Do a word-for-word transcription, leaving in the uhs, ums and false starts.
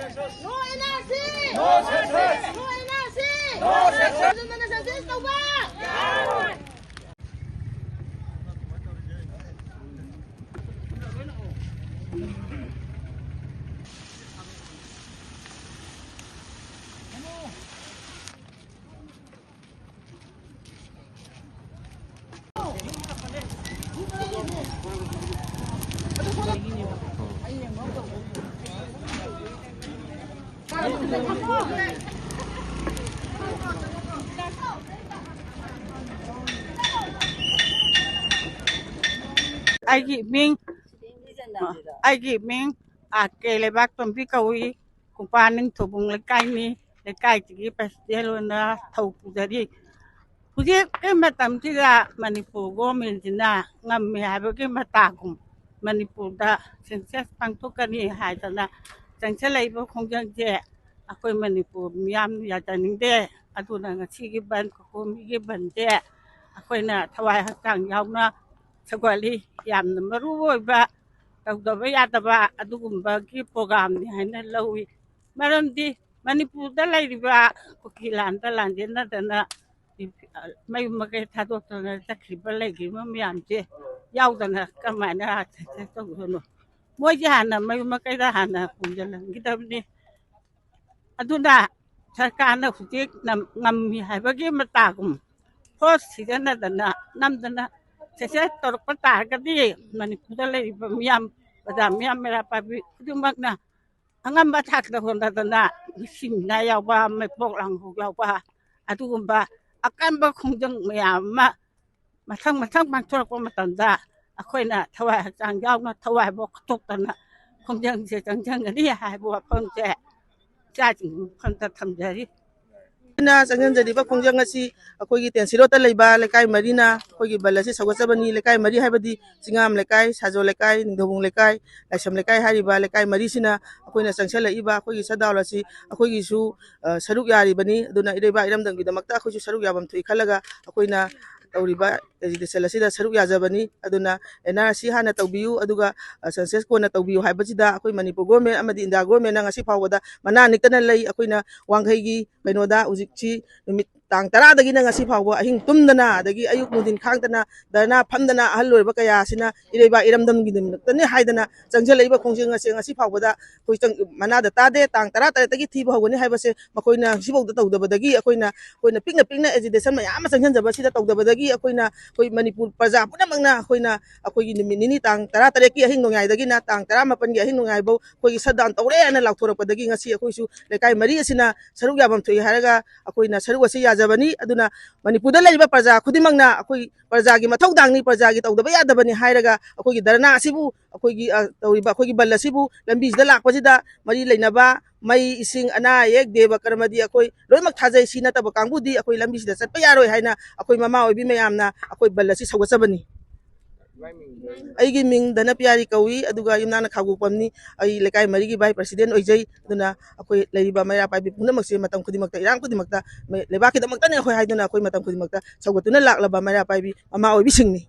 No N R C! No census! No N R C! No census! ꯍꯟꯖꯤꯟ ꯍꯟꯖꯤꯟ census ꯇꯧꯕ! ꯑꯩꯒꯤ ꯃꯤꯡ, ꯑꯩꯒꯤ ꯃꯤꯡ ꯑꯥꯔ ꯀꯦ ꯂꯩꯕꯥꯛꯇꯣꯝꯕꯤ ꯀꯧꯏ꯫ ꯈꯣꯡꯄꯥꯟ ꯅꯤꯡꯊꯧꯕꯨꯡ ꯂꯩꯀꯥꯏꯅꯤ꯫ ꯂꯩꯀꯥꯏꯁꯤꯒꯤ ꯄ꯭ꯔꯁꯤꯗꯦꯟ ꯑꯣꯏꯅ ꯊꯧ ꯄꯨꯖꯔꯤ꯫ ꯍꯧꯖꯤꯛꯀꯤ ꯃꯇꯝꯁꯤꯗ ꯃꯅꯤꯄꯨꯔ ꯒꯣꯔꯃꯦꯟꯁꯤꯅ ꯉꯝꯃꯤ ꯍꯥꯏꯕꯒꯤ ꯃꯇꯥꯒꯨꯝ ꯃꯅꯤꯄꯨꯔꯗ ꯁꯦꯟꯁꯁ ꯄꯥꯡꯊꯣꯛꯀꯅꯤ ꯍꯥꯏꯗꯅ ꯆꯪꯁꯤꯜꯂꯛꯏꯕ ꯈꯣꯡꯖꯪꯁꯦ ꯑꯩꯈꯣꯏ ꯃꯅꯤꯄꯨꯔ ꯃꯤꯌꯥꯝ ꯌꯥꯖꯅꯤꯡꯗꯦ꯫ ꯑꯗꯨꯅ ꯉꯁꯤꯒꯤ ꯕꯟ, ꯀꯣꯀꯣꯃꯤꯒꯤ ꯕꯟꯁꯦ ꯑꯩꯈꯣꯏꯅ ꯊꯋꯥꯏ ꯍꯛꯆꯥꯡ ꯌꯥꯎꯅ ꯁꯧꯒꯠꯂꯤ꯫ ꯌꯥꯝꯅ ꯃꯔꯨ ꯑꯣꯏꯕ, ꯇꯧꯗꯕ ꯌꯥꯗꯕ ꯑꯗꯨꯒꯨꯝꯕꯒꯤ ꯄ꯭ꯔꯣꯒ꯭ꯔꯥꯝꯅꯤ ꯍꯥꯏꯅ ꯂꯧꯏ꯫ ꯃꯔꯝꯗꯤ ꯃꯅꯤꯄꯨꯔꯗ ꯂꯩꯔꯤꯕ ꯀꯨꯀꯤ ꯂꯥꯟꯗ ꯂꯥꯟꯖꯦꯟꯅꯗꯅ ꯃꯌꯨꯝ ꯃꯀꯩ ꯊꯥꯗꯣꯛꯇꯅ ꯆꯠꯈ꯭ꯔꯤꯕ ꯂꯩꯈ꯭ꯔꯤꯕ ꯃꯌꯥꯝꯁꯦ ꯌꯥꯎꯗꯅ ꯀꯃꯥꯏꯅ ꯁꯛꯁꯦꯁ ꯇꯧꯗꯣꯏꯅꯣ? ꯃꯣꯏꯁꯦ ꯍꯥꯟꯅ ꯃꯌꯨꯝ ꯃꯀꯩꯗ ꯍꯥꯟꯅ ꯍꯣꯡꯖꯤꯜꯍꯟꯈꯤꯗꯕꯅꯤ꯫ ꯑꯗꯨꯅ ꯁꯔꯀꯥꯔꯅ ꯍꯧꯖꯤꯛ ꯅꯝ-, ꯉꯝꯃꯤ ꯍꯥꯏꯕꯒꯤ ꯃꯇꯥꯒꯨꯝ ꯐꯣꯔꯁ ꯁꯤꯖꯤꯟꯅꯗꯅ ꯅꯝꯗꯅ ꯁꯛꯁꯦꯁ ꯇꯧꯔꯛꯄ ꯇꯥꯔꯒꯗꯤ ꯃꯅꯤꯄꯨꯔꯗ ꯂꯩꯔꯤꯕ ꯃꯤꯌꯥꯝ, ꯄ꯭ꯔꯖꯥ ꯃꯤꯌꯥꯝ, ꯃꯩꯔꯥ ꯄꯥꯏꯕꯤ ꯈꯨꯗꯤꯡꯃꯛꯅ ꯑꯉꯝꯕ ꯊꯥꯛꯇ ꯍꯣꯠꯅꯗꯅ ꯅꯨꯡꯁꯤ ꯅꯨꯡꯁꯤꯅ ꯌꯥꯎꯕ, ꯃꯄꯣꯛ ꯂꯥꯡꯍꯧ ꯌꯥꯎꯕ, ꯑꯗꯨꯒꯨꯝꯕ ꯑꯀꯟꯕ ꯈꯣꯡꯖꯪ ꯃꯌꯥꯝ ꯑꯃ ꯃꯊꯪ ꯃꯊꯪ ꯄꯥꯡꯊꯣꯔꯛꯄ ꯃꯇꯝꯗ ꯑꯩꯈꯣꯏꯅ ꯊꯋꯥꯏ ꯍꯛꯆꯥꯡ ꯌꯥꯎꯅ ꯊꯋꯥꯏꯕꯨ ꯀꯠꯊꯣꯛꯇꯅ ꯈꯣꯡꯖꯪꯁꯦ ꯆꯪꯁꯤꯟꯒꯅꯤ ꯍꯥꯏꯕ ꯋꯥꯐꯝꯁꯦ ꯏꯆꯥꯁꯤꯡꯒꯤ ꯃꯐꯝꯗ ꯊꯝꯖꯔꯤ꯫ ꯑꯩꯅ ꯆꯪꯁꯤꯟꯖꯔꯤꯕ ꯈꯣꯡꯖꯪ ꯑꯁꯤ ꯑꯩꯈꯣꯏꯒꯤ ꯇꯦꯟꯁꯤꯔꯣꯠꯇ ꯂꯩꯕ ꯂꯩꯀꯥꯏ ꯃꯔꯤꯅ ꯑꯩꯈꯣꯏꯒꯤ ꯕꯟ ꯑꯁꯤ ꯁꯧꯒꯠꯆꯕꯅꯤ꯫ ꯂꯩꯀꯥꯏ ꯃꯔꯤ ꯍꯥꯏꯕꯗꯤ ꯆꯤꯡꯉꯥꯝ ꯂꯩꯀꯥꯏ, ꯁꯥꯖꯣ ꯂꯩꯀꯥꯏ, ꯅꯤꯡꯊꯧꯕꯨꯡ ꯂꯩꯀꯥꯏ, ꯂꯥꯏꯁ꯭ꯔꯝ ꯂꯩꯀꯥꯏ ꯍꯥꯏꯔꯤꯕ ꯂꯩꯀꯥꯏ ꯃꯔꯤꯁꯤꯅ ꯑꯩꯈꯣꯏꯅ ꯆꯪꯁꯤꯜꯂꯛꯏꯕ ꯑꯩꯈꯣꯏꯒꯤ ꯁꯠ ꯗꯥꯎꯟ ꯑꯁꯤ ꯑꯩꯈꯣꯏꯒꯤꯁꯨ, ꯑ, ꯁꯔꯨꯛ ꯌꯥꯔꯤꯕꯅꯤ꯫ ꯑꯗꯨꯅ ꯏꯔꯩꯕꯥꯛ ꯏꯔꯝꯗꯝꯒꯤꯗꯃꯛꯇ ꯑꯩꯈꯣꯏꯁꯨ ꯁꯔꯨꯛ ꯌꯥꯐꯝ ꯊꯣꯛꯏ ꯈꯜꯂꯒ ꯑꯩꯈꯣꯏꯅ ꯇꯧꯔꯤꯕ ꯑꯦꯖꯤꯇꯦꯁꯟ ꯑꯁꯤꯗ ꯁꯔꯨꯛ ꯌꯥꯖꯕꯅꯤ꯫ ꯑꯗꯨꯅ ꯑꯦꯟ ꯑꯥꯔ ꯁꯤ ꯍꯥꯟꯅ ꯇꯧꯕꯤꯌꯨ, ꯑꯗꯨꯒ ꯁꯦꯟꯁꯁ ꯀꯣꯟꯅ ꯇꯧꯕꯤꯌꯨ ꯍꯥꯏꯕꯁꯤꯗ ꯑꯩꯈꯣꯏ ꯃꯅꯤꯄꯨꯔ ꯒꯣꯔꯃꯦꯟ ꯑꯃꯗꯤ ꯏꯟꯗꯤꯌꯥ ꯒꯣꯔꯃꯦꯟꯅ ꯉꯁꯤ ꯐꯥꯎꯕꯗ ꯃꯅꯥ ꯅꯤꯛꯇꯅ ꯂꯩ꯫ ꯑꯩꯈꯣꯏꯅ ꯋꯥꯡꯈꯩꯒꯤ ꯀꯩꯅꯣꯗ ꯍꯧꯖꯤꯛꯁꯤ ꯅꯨꯃꯤꯠ ꯇꯥꯡ ꯇꯔꯥꯗꯒꯤꯅ ꯉꯁꯤ ꯐꯥꯎꯕ ꯑꯍꯤꯡ ꯇꯨꯝꯗꯅ, ꯑꯗꯒꯤ ꯑꯌꯨꯛ ꯅꯨꯡꯊꯤꯟ ꯈꯥꯡꯗꯅ ꯙꯔꯅꯥ ꯐꯝꯗꯅ, ꯑꯍꯜ ꯑꯣꯏꯔꯕ ꯀꯌꯥ ꯑꯁꯤꯅ ꯏꯔꯩꯕꯥꯛ ꯏꯔꯝꯗꯝꯒꯤꯗꯃꯛꯇꯅꯤ ꯍꯥꯏꯗꯅ ꯆꯪꯁꯤꯜꯂꯛꯏꯕ ꯈꯣꯡꯖꯦꯜ ꯑꯁꯦ ꯉꯁꯤ ꯐꯥꯎꯕꯗ ꯑꯩꯈꯣꯏ ꯆꯪ-, ꯃꯅꯥꯗ ꯇꯥꯗꯦ꯫ ꯇꯥꯡ ꯇꯔꯥ ꯇꯔꯦꯠꯇꯒꯤ ꯊꯤꯕ ꯍꯧꯒꯅꯤ ꯍꯥꯏꯕꯁꯦ ꯃꯈꯣꯏꯅ ꯉꯁꯤꯐꯥꯎꯗ ꯇꯧꯗꯕꯗꯒꯤ ꯑꯩꯈꯣꯏꯅ, ꯑꯩꯈꯣꯏꯅ ꯄꯤꯛꯅ ꯄꯤꯛꯅ ꯑꯦꯖꯤꯇꯦꯁꯟ ꯃꯌꯥꯝ ꯑꯃ ꯆꯪꯁꯤꯟꯖꯕꯁꯤꯗ ꯇꯧꯗꯕꯗꯒꯤ ꯑꯩꯈꯣꯏꯅ, ꯑꯩꯈꯣꯏ ꯃꯅꯤꯄꯨꯔ ꯄ꯭ꯔꯖꯥ ꯄꯨꯝꯅꯃꯛꯅ ꯑꯩꯈꯣꯏꯅ ꯑꯩꯈꯣꯏꯒꯤ ꯅꯨꯃꯤꯠ ꯅꯤꯅꯤ, ꯇꯥꯡ ꯇꯔꯥ ꯇꯔꯦꯠꯀꯤ ꯑꯍꯤꯡ ꯅꯣꯡꯌꯥꯏꯗꯒꯤꯅ ꯇꯥꯡ ꯇꯔꯥ ꯃꯥꯄꯟꯒꯤ ꯑꯍꯤꯡ ꯅꯣꯡꯌꯥꯏꯐꯥꯎ ꯑꯩꯈꯣꯏꯒꯤ ꯁꯠ ꯗꯥꯎꯟ ꯇꯧꯔꯦ ꯍꯥꯏꯅ ꯂꯥꯎꯊꯣꯔꯛꯄꯗꯒꯤ ꯉꯁꯤ ꯑꯩꯈꯣꯏꯁꯨ ꯂꯩꯀꯥꯏ ꯃꯔꯤ ꯑꯁꯤꯅ ꯁꯔꯨꯛ ꯌꯥꯐꯝ ꯊꯣꯛꯏ ꯍꯥꯏꯔꯒ ꯑꯩꯈꯣꯏꯅ ꯁꯔꯨꯛ ꯑꯁꯤ ꯌꯥꯖꯕꯅꯤ꯫ ꯑꯗꯨꯅ ꯃꯅꯤꯄꯨꯔꯗ ꯂꯩꯔꯤꯕ ꯄ꯭ꯔꯖꯥ ꯈꯨꯗꯤꯡꯃꯛꯅ ꯑꯩꯈꯣꯏ ꯄ꯭ꯔꯖꯥꯒꯤ ꯃꯊꯧꯗꯥꯡꯅꯤ, ꯄ꯭ꯔꯖꯥꯒꯤ ꯇꯧꯗꯕ ꯌꯥꯗꯕꯅꯤ ꯍꯥꯏꯔꯒ ꯑꯩꯈꯣꯏꯒꯤ ꯙꯔꯅꯥ ꯑꯁꯤꯕꯨ ꯑꯩꯈꯣꯏꯒꯤ, ꯑ, ꯇꯧꯔꯤꯕ ꯑꯩꯈꯣꯏꯒꯤ ꯕꯟ ꯑꯁꯤꯕꯨ ꯂꯝꯕꯤꯁꯤꯗ ꯂꯥꯛꯄꯁꯤꯗ ꯃꯔꯤ ꯂꯩꯅꯕ ꯃꯩ, ꯏꯁꯤꯡ, ꯑꯅꯥ ꯑꯌꯦꯛ, ꯗꯦꯕ ꯀꯔꯃꯗꯤ ꯑꯩꯈꯣꯏ ꯂꯣꯏꯅꯃꯛ ꯊꯥꯖꯩ꯫ ꯁꯤ ꯅꯠꯇꯕ ꯀꯥꯡꯕꯨꯗꯤ ꯑꯩꯈꯣꯏ ꯂꯝꯕꯤꯁꯤꯗ ꯆꯠꯄ ꯌꯥꯔꯣꯏ ꯍꯥꯏꯅ ꯑꯩꯈꯣꯏ ꯃꯃꯥ ꯑꯣꯏꯕꯤ ꯃꯌꯥꯝꯅ ꯑꯩꯈꯣꯏ ꯕꯟ ꯑꯁꯤ ꯁꯧꯒꯠꯆꯕꯅꯤ꯫ ꯑꯩꯒꯤ ꯃꯤꯡ ꯙꯅꯄꯤꯌꯥꯔꯤ ꯀꯧꯏ, ꯑꯗꯨꯒ ꯌꯨꯝꯅꯥꯛꯅ ꯈꯥꯒꯨꯄꯝꯅꯤ꯫ ꯑꯩ ꯂꯩꯀꯥꯏ ꯃꯔꯤꯒꯤ ꯚꯥꯏꯁ ꯄ꯭ꯔꯁꯤꯗꯦꯟ ꯑꯣꯏꯖꯩ꯫ ꯑꯗꯨꯅ ꯑꯩꯈꯣꯏ ꯂꯩꯔꯤꯕ ꯃꯩꯔꯥ ꯄꯥꯏꯕꯤ ꯄꯨꯝꯅꯃꯛꯁꯦ ꯃꯇꯝ ꯈꯨꯗꯤꯡꯃꯛꯇ, ꯏꯔꯥꯡ ꯈꯨꯗꯤꯡꯃꯛꯇ, ꯃꯩ-, ꯂꯩꯕꯥꯛꯀꯤꯗꯃꯛꯇꯅꯦ ꯑꯩꯈꯣꯏ ꯍꯥꯏꯗꯨꯅ ꯑꯩꯈꯣꯏ ꯃꯇꯝ ꯈꯨꯗꯤꯡꯃꯛꯇ ꯁꯧꯒꯠꯇꯨꯅ ꯂꯥꯛꯂꯕ ꯃꯩꯔꯥ ꯄꯥꯏꯕꯤ ꯃꯃꯥ ꯑꯣꯏꯕꯤꯁꯤꯡꯅꯤ꯫